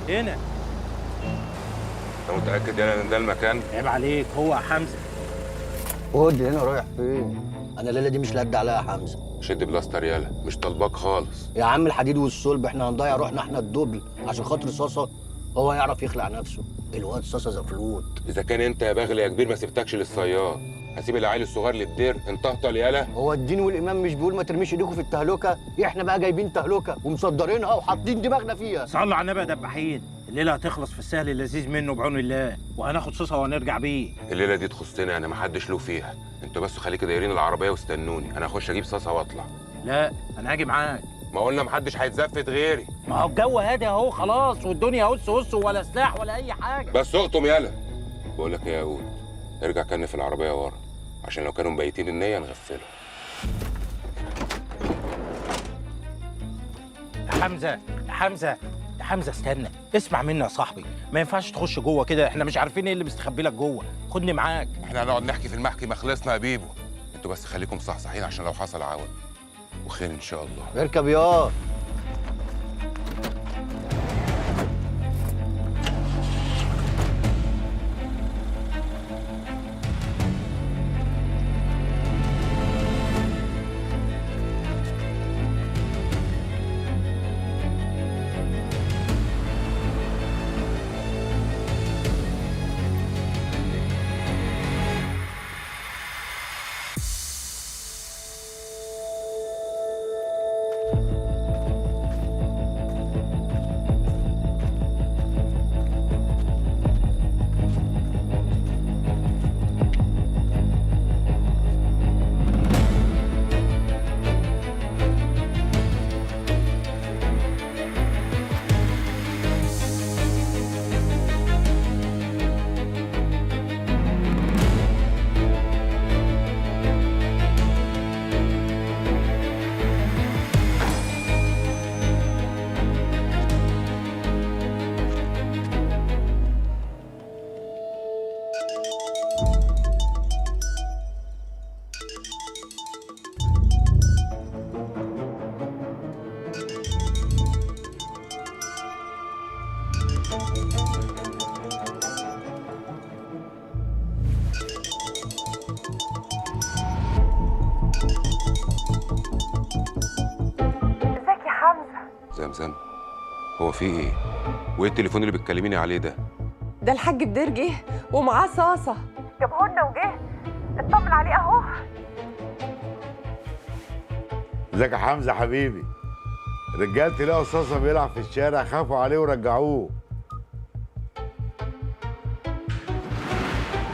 هنا. انت متاكد يعني ان ده المكان؟ عيب عليك، هو يا حمزة. خد هنا، رايح فين؟ انا الليلة دي مش لد عليها يا حمزة. شد بلاستر يالا، مش طالباك خالص. يا عم الحديد والصلب، احنا هنضيع روحنا احنا ال double عشان خاطر صاصه؟ هو يعرف يخلع نفسه، الواد صاصه زفلوت. اذا كان انت يا بغل يا كبير ما سبتكش للصياد، هسيب العيل الصغير للدير؟ انتهطل يالا. هو الدين والامام مش بيقول ما ترميش ايديكوا في التهلكة؟ احنا بقى جايبين تهلكه ومصدرينها وحاطين دماغنا فيها. صلوا على النبي يا دباحين، الليلة هتخلص في السهل اللذيذ منه بعون الله، وهناخد صاصه وهنرجع بيه. الليلة دي تخصنا انا، ما حدش له فيها. انتوا بس خليكوا دايرين العربية واستنوني، انا هخش اجيب صاصه واطلع. لا انا هاجي معاك. ما قلنا محدش هيتزفت غيري. ما هو الجو هادي اهو خلاص، والدنيا هس هس، ولا سلاح ولا اي حاجة. بس اقطم يالا. بقول لك ايه يا قود، ارجع كن في العربية ورا، عشان لو كانوا مبيتين النية نغفلهم. يا حمزة يا حمزة يا حمزة استنى، اسمع مني يا صاحبي، ما ينفعش تخش جوه كده، احنا مش عارفين ايه اللي مستخبي لك جوه. خدني معاك. احنا هنقعد نحكي في المحكي، ما خلصنا يا بيبو. انتوا بس خليكم صحصحين عشان لو حصل عوض، وخير ان شاء الله. اركب يا زمزم، هو في ايه؟ وايه التليفون اللي بتكلميني عليه ده؟ ده الحاج بدير جه ومعاه صاصه، جابهولنا وجه، اطمن عليه اهو. ازيك يا حمزة حبيبي؟ رجالتي لقوا صاصه بيلعب في الشارع، خافوا عليه ورجعوه.